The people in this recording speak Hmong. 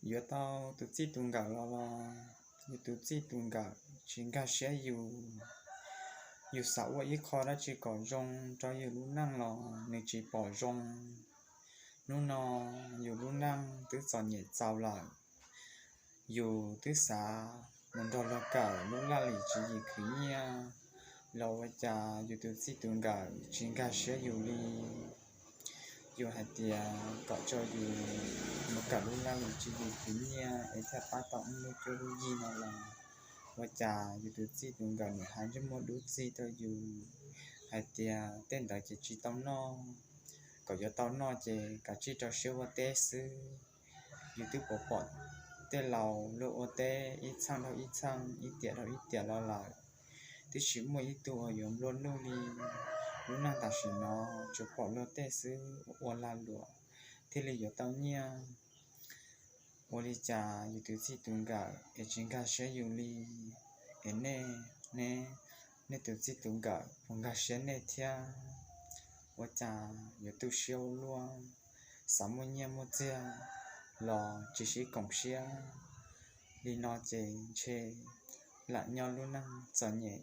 Yuav tau tus txij tus nkawm los los yus tus txij tus nkawm tsis nkag siab yus. Yus xav ua ib qho dab tsi kom zoo rau yus lub neej los nws tsis pom zoo. Hnub no yus lub neej twb txom nyem txaus lawm, yus twb xav mus nrog luag kawm lub laj lim tswv yim khwv nyiaj los ua cas yus tus txij tus nkawm tsis nkag siab yus li. Yus hais tias kom tso yus mus kawm lub laj lim tswv yim khwv nyiaj es thiaj pab tau ib lub cuab lub yig no los ua cas yus tus txij tus nkawm nws hais ntsej muag dub txig rau yus hais tias tej ntawd ces tsis tau noj, kom yuav tau noj ces kav tsij rau siab ua teb xwb. Yus twb pom pom tej laus luag ua teb ib txheej dhau ib txheej, ib tiam dhau ib tiam los lawm, twb tsis muaj ib tug uas yuav nplua nuj li. Lub neej tam sim no tsuas pom luag tej xwb ua lag luam thiaj li yuav tau nyiaj. Ua li cas yus tus txij tus nkawm es tsis nkag siab yus li? Es nej, nej, nej tus txij tus nkawm puas nkag siab nej thiab? Ua cas yuav tu siab ua luaj, xav muaj nyiaj muaj txiag los tsis sib koom siab. Li no ces ntshe lam nyob lub neej txom nyem